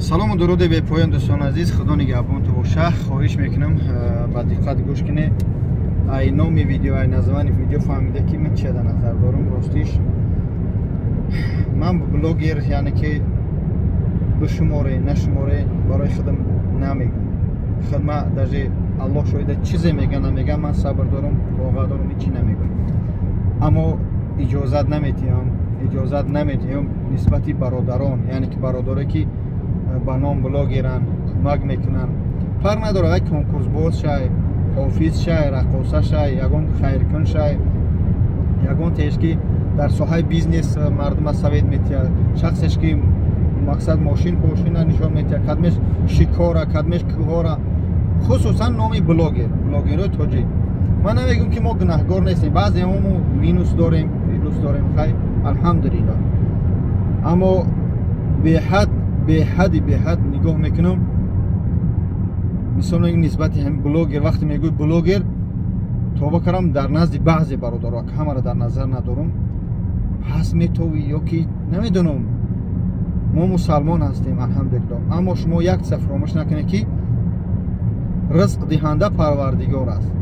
Салому дуруди бепоён, дӯстони азиз, худо нигаҳбонту боша. Хоҳиш мекунам, ба диққат гӯш кунед. Ай номи видео, ай название видео фаҳмида, ки ман чия дар назар дорам. Ростиш, ман блогер, яъне ки бишуморе, нашуморе, барои худам намегӯм. Худма даже, Аллоҳ шоҳида, чизе мега, намега, ман сабр дорам, тоқат дорам, ҳичи намегӯм. Аммо иҷозат наметиҳам, иҷозат наметиҳам нисбати бародарон, яъне ки бародаре ки ба ном блогеранд, кӯмак мекунанд, фарқ надорад, як конкурсбоз шай, ҳофиз шай, раққоса шай, ягон хайркун шай, ягон теш ки дар соҳаи бизнес мардума совет метиҳад, шахсеш ки мақсад мошин пошина нишон метиҳад, кадмеш шикора, кадмеш кӯҳора, хусусан номи блогер, блогерҳои тоҷик. Ман намегӯм, ки мо гунаҳгор нестем, баъзеҳо мо минус дорем, плюс дорем, хай, алҳамдулилло. Аммо беҳад, беҳади беҳад нигоҳ мекунам, мисол, нисбати ҳамин блогер. Вақте мегӯй блогер, тоба кардам, дар назди баъзе бародаро, ҳамаро дар назар надорам, пас метовӣ ё ки намедонам. Мо мусалмон ҳастем, алҳамдулилло, аммо шумо як чиза фаромӯш накунед, ки ризқдиҳанда Парвардигор аст,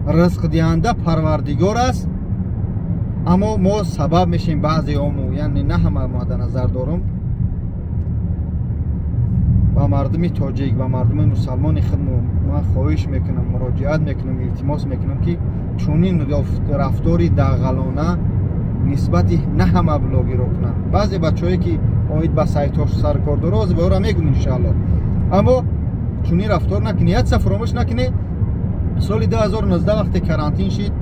ризқдиҳанда Парвардигор аст. Аммо мо сабаб мешем, баъзеому, яъне на ҳама мо дар назар дорам. Ба мардуми тоҷик, ба мардуми мусалмони худмо ман хоҳиш мекунам, муроҷиат мекунам, илтимос мекунам, ки чунин рафтори дағалона нисбати на ҳама блогеро кунанд. Баъзе бачаҳое ки оид ба сайтҳош саркор дора, ҳозир ба ӯра мегӯм, иншаалло. Аммо чунин рафтор накунед. Як чиза фаромӯш накунед: соли 2019, вақте карантин шид,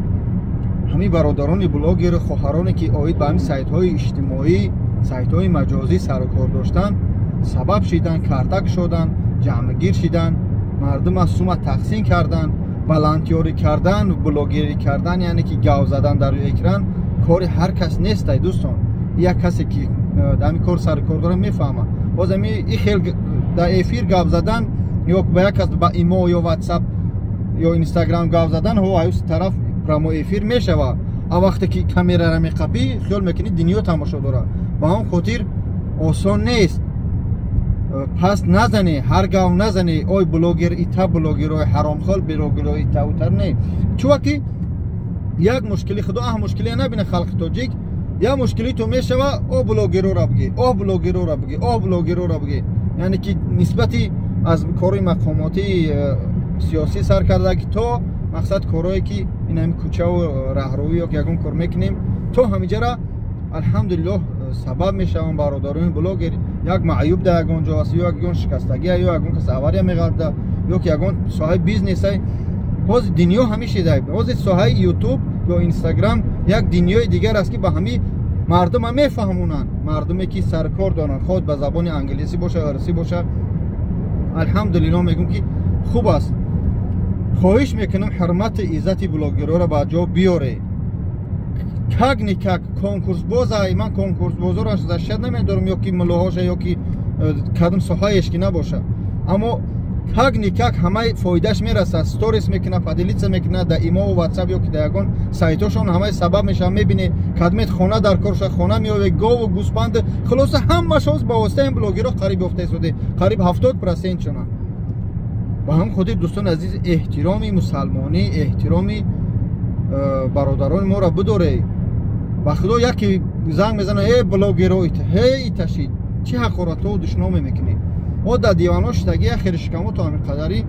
ҳамин бародарони блогеру хоҳароне ки оид ба ҳамин сайтҳои иҷтимоӣ, сайтҳои маҷозӣ сарукор доштанд, сабаб шиданд, картак шуданд, ҷамъгир шиданд, мардума сума тақсим карданд. Волонтёрӣ кардан, блогерӣ кардан, яъне ки гав задан дар рӯи экран, кори ҳар кас нест, ай дӯстон. Як касе ки дар ҳамин кор сарукор дорад, мефаҳмад. Боз ами и хел дар эфир гап задан ё ба як кас ба имо ё Ватсап ё Инстаграм гап задан, ҳо, аюс тараф прямой эфир мешава. А вақте ки камерара меқапӣ, хиёл мекунӣ, дунё тамошо дорад. Ба он хотир осон нест. Пас назане, ҳар гав назане: ой, блогер ита, блогерои ҳаромхол, блогерои ита, утар. Не, чуваки, як мушкили худо аҳ мушкиле набина халқи тоҷик. Як мушкили ту мешава: о, блогерора бигӣ, о, блогерора бигӣ, о, блогерора бигӣ. Яъне ки нисбати аз кори мақомотии сиёсӣ сар карда ки то мақсад корое ки ин ҳами кӯчаву раҳрӯӣ ё ки ягон кор мекунем, то ҳамиҷара, алҳамдулиллоҳ, сабаб мешаванд бародарони блогер. Як маъюб дар ягон ҷо аст, ё ягон шикастагия, ё ягон кас авария меғарда, ё ки ягон соҳаи бизнеса. Ҳозир дунё ҳамин шида. Ҳозир соҳаи Ютуб ё Инстаграм як дунёи дигар аст, ки ба ҳамин мардума мефаҳмонанд. Мардуме ки саркор доранд, хоҳ ба забони англисӣ боша, русӣ боша, алҳамдулиллоҳ, мегӯм, ки хуб аст. Хоҳиш мекунам, ҳурмати иззати блогерора ба ҷо биёре. Как никак конкурсбоза, ман конкурсбозоро защищать намедорам, ё ки муллоҳоша, ё ки кадом соҳаеш ки набоша, аммо как никак ҳамаи фоидаш мерасад. Сторис мекунад, поделиться мекунад дар имову Ватсап ё ки дар ягон сайтошон, ҳамаи сабаб мешавад. Мебине, кадмет хона дар корша, хона меёве, гову гӯспанд, хулоса, ҳамаш ҳоз ба воситаи блогеро қариб ёфта истоде, қариб 70% шона. Ба ҳам хотир, дӯстони азиз, эҳтироми мусалмонӣ, эҳтироми бародарони моро бидоре. Ба худо, яке занг мезана: «Э, блогеро, ҳей, иташид, чӣ ҳақоратҳо душноме мекунӣ?» Мо дар диванҳо шидаги, як хеле шикамо то ҳамин қадари,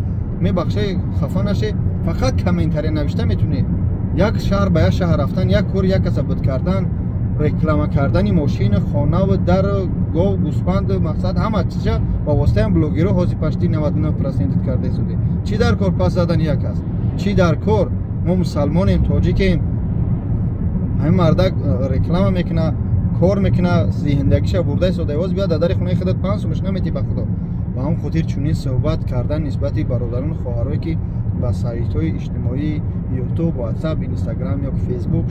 мебахше, хафа наше, фақат комментария навишта метунӣ. Як шаҳр ба як шаҳр рафтан, як кори як каса буд кардан, реклама кардани мошину, хонаву дару, гов, гӯспанду, мақсад, ҳама чиза ба воситаи блогеро ҳозир почти 99% карда истоде. Чӣ дар кор пас задани як аст? Чӣ дар кор? Мо мусалмонем, тоҷикем. Ҳамин мардак реклама мекуна, кор мекуна, зиндагиша бурда истода. Ҳоз биёд дар дари хонаи худат, 5 сумаш наметӣ, ба худо. Ба ҳам хотир чунин суҳбат кардан нисбати бародарону хоҳарое ки ба сайтҳои иҷтимоӣ, Ютуб, Ватсап, Инстаграм ё Фейсбук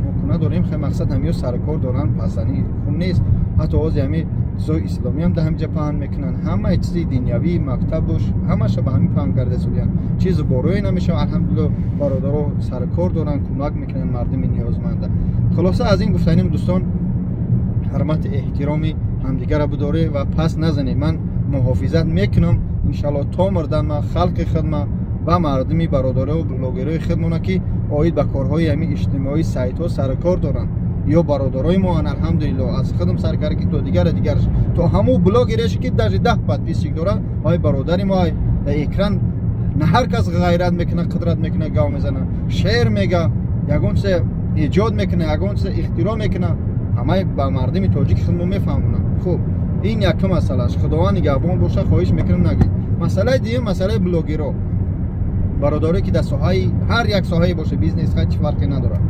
мо куна дорем, хай, мақсад, ҳамиё саркор доранд, пасани хуб нест. Ҳатто ҳози ҳами чизои исломиам дар ҳамиҷа паҳн мекунанд, ҳамаи чизи динявӣ, мактабуш, ҳамаша ба ҳамин паҳн карда истодиянд. Чизи борое намешавад. Алҳамдулилло, бародаро саркор доранд, кӯмак мекунанд мардуми ниёзманда. Хулоса, аз ин гуфтаним, дӯстон, ҳурмати эҳтироми ҳамдигарро бидоред ва пас назанед. Ман муҳофизат мекунам иншалло то мурдан ман халқи хидма ва мардуми бародару блогерҳои хидмона ки оид ба корҳои ҳамин иҷтимоӣ сайтҳо саркор доранд ё бародарои мо алҳамдулилло аз худам сар карда ки то дигара дигараш то ҳамун блогереш ки даже 10 подписчик дора ай бародари мо дар экран на ҳар кас ғайрат мекуна қудрат мекуна гав мезана шеър мега ягон чизе эҷод мекуна ягон чизе ихтироъ мекуна ҳамаи ба мардуми тоҷики худмо мефаҳмонанд. Хуб, ин якум масъалааш. Худованд нигаҳбон боша, хоҳиш мекунам нагӯед. Масъалаи дуюм масъалаи блогерҳо, бародарое ки дар соҳаи ҳар як соҳае боша, бизнес хай чӣ фарқе надорад.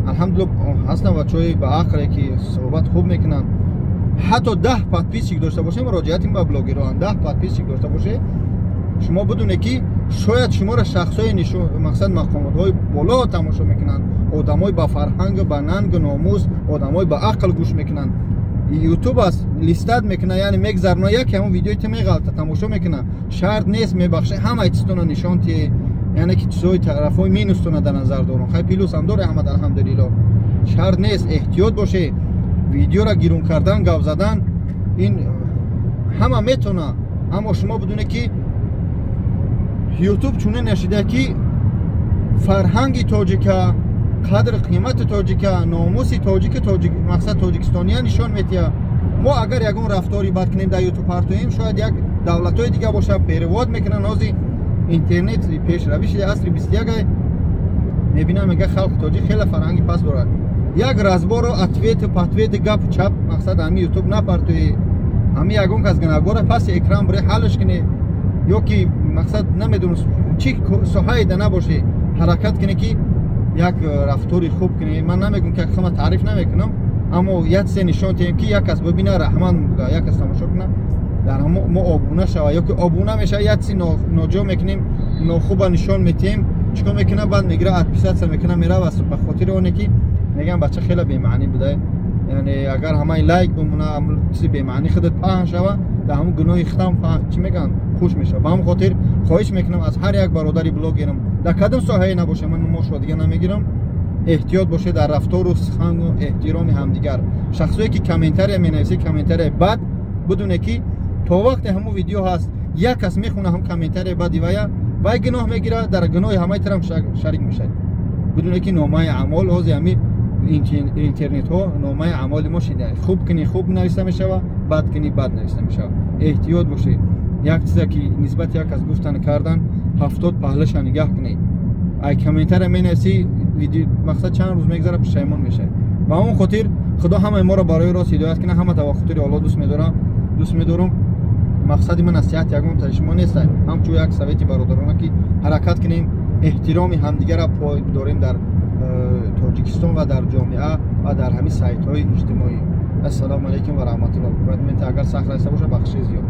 Алҳамдулилло ҳастанд бачаҳои ба ақле ки суҳбат хуб мекунанд. Ҳатто 10 подписчик дошта боше, муроҷиатим ба блогерҳо, 10 подписчик дошта боше, шумо бидонед ки шояд шуморо шахсҳои мақсад мақомотҳои боло тамошо мекунанд, одамои ба фарҳанг, ба нангу номус, одамои ба ақл гӯш мекунанд. Ютуб аст листать мекуна, яъне мегзарона яке ҳамон видеои ту меғалта тамошо мекуна. Шарт нест, мебахшед, ҳамаи чизтона нишон тие, яъне ки чизҳои тарафҳои минустона дар назар дорам. Хай плюс ҳам доре ҳамад алҳамдулилло. Шарт нест, эҳтиёт боше. Видеоро гирун кардан, гап задан ин ҳама метавона, аммо шумо бидонед ки ютуб чунин нашида ки фарҳанги тоҷика, қадр қимати тоҷика, номуси тоҷики тоҷик мақсад тоҷикистония нишон метиҳад. Мо агар ягон рафтори бад кунем дар ютуб партоем, шояд як давлатҳои дига боша перевод мекунанд. Ҳозир интернет пешравиши асри 21 мебинам, мега халқи тоҷик хеле фарҳанги паст дорад. Як разбору ответу патвети гапу чап мақсад ҳами ютуб напартоӣ, ҳами ягон кас гунаҳгора паси экран буре ҳалш кунӣ, ё ки мақсад намедонам чӣ соҳае да набошӣ, ҳаракат кунӣ ки як рафтори хуб кунӣ. Ман намегӯм ки хама таъриф намекунам, аммо як чизе нишон диҳем ки як кас бибина раҳмат буга, як кас тамошо куна, дар мо обуна шава, ё ки обуна мешава, як чизи ноҷо мекунем, нохуба нишон метиҳем, чикор мекуна, баъд мегира отписаться мекуна, мерава ба хотири оне ки мегӯям бача хеле бемаънӣ буда. Яъне агар ҳамаи лайк бимона, чизи бемаънӣ худат паҳн шава, дар ҳамун гуноҳи худам чӣ мегӯянд хуш мешава. Ба ҳамон хотир хоҳиш мекунам аз ҳар як бародари блогерам дар кадом соҳае набоша, ман номошро дига намегирам, эҳтиёт бошед дар рафтору сухану эҳтироми ҳамдигар. Шахсое ки комментария менависед, комментарияи бад, бидоне ки то вақте ҳамун видео ҳаст, як кас мехона ҳам комментарияи бади вая, вай гуноҳ мегирад, дар гуноҳи ҳамаи тарам шарик мешавад. Бидоне ки номаи аъмол ҳозир ҳами интернетҳо номаи аъмоли мо шида. Хуб кунӣ хуб нависта мешава, бад кунӣ бад нависта мешава. Эҳтиёт бошед. Як чизе ки нисбати як кас гуфтан кардан, 70 паҳлаша нигаҳ кунед. Ай комментария менависӣ, мақсад чанд рӯз мегзара, пушаймон мешавед. Ба он хотир худо ҳамаи моро барои рост ҳидоят кунад, ҳама таваққутори Аллоҳ дӯст медорам, дӯст медорам. Мақсади ман насиҳат ягон тари шумо нест, ҳамчун як совети бародарона ки ҳаракат кунем, эҳтироми ҳамдигарро пой дорем дар Тоҷикистон ва дар ҷомеа ва дар ҳамин сайтҳои иҷтимоӣ. Ассалому алайкум ва раҳматуллоҳ. Агар сахт раиса боша, бахши зиёд.